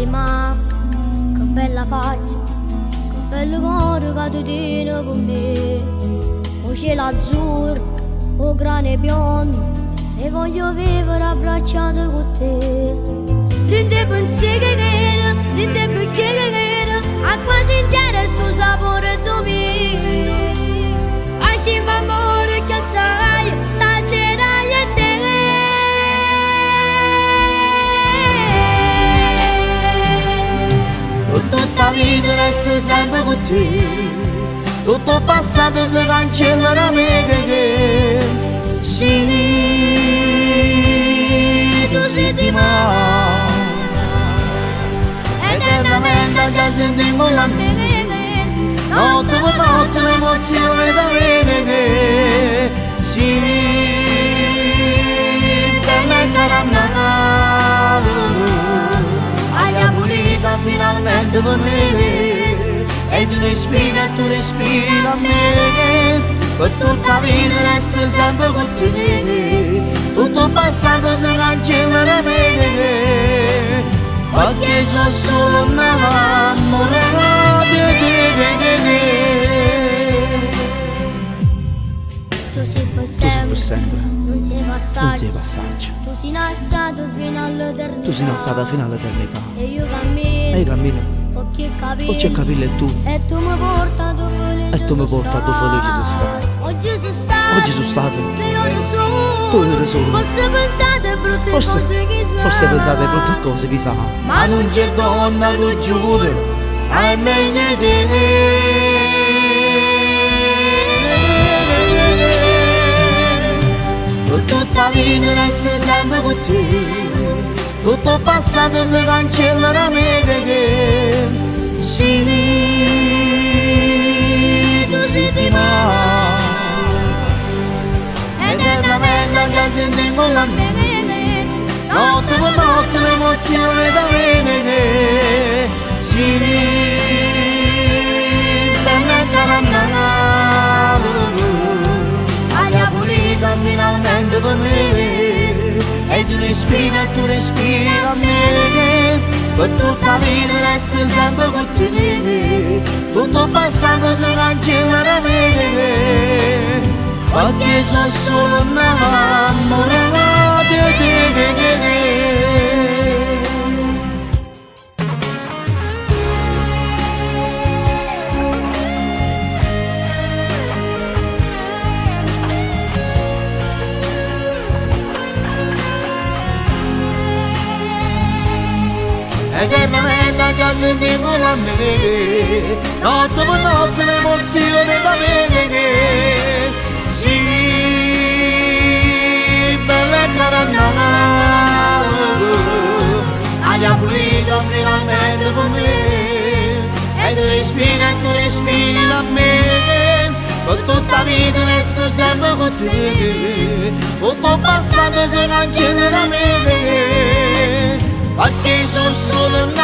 Belli ma, che bella faccia, che bello cuore che tu tieni con me. O cielo azzurro, o grane biondo, e voglio vivere abbracciato con te. Rinde pensieri che, rinde bicchiere che, acqua sincera sto sapore tu mio. Facciamo amore che sai, stasera io e te. Per tutta la vita resto sempre con te. Tutto il passato si cancella da me che Sì, tu sei di me. Eternamente già sentiamo la me. Notte per notte l'emozione da vedere. Sì, bella caramella. Aria pulita finalmente per me. E tu respira, tu respira me. Per tutta la vita resto sempre con te. Tutto il passato si cancella da me. Perché sono solo innamorato di te. Tu sei per Tu sei per sempre, sempre, non sei non passaggio. sei passaggio. Tu sei una strada fino all'eternità. Tu sei una strada fino all'eternità. E io cammino, E io cammino, occhi e capelli. occhi e capelli e tu. E tu mi porta dove felice E tu mi porta dove felice si sta. Oggi sono stato. Oggi sono stato. Due ore solo. Due ore solo. Forse pensate brutte Forse, cose chissà. forse pensate brutte cose, chissà. Ma non c'è donna che giura, è meglio di te. Per tutta la vita resto sempre con te. Tutto il passato si cancella da me che Sì, tu sei di me. Eternamente già sentiamo la me. Notte per notte l'emozione da vedere. Sì, bella caramella. Aria pulita finalmente per me. E tu respira, tu respira me. Per tutta la vita resto sempre con te. Tutto il passato si cancella da me. Perché sono solo innamorato di te. Eternamente già sentiamo la me. Notte per notte l'emozione da vedere. Sì, bella caramella. Aria pulita finalmente per me. E tu respira, tu respiri la me. Per tutta la vita resto sempre con te. Tutto il passato si cancella da me. Perché sono solo innamorato.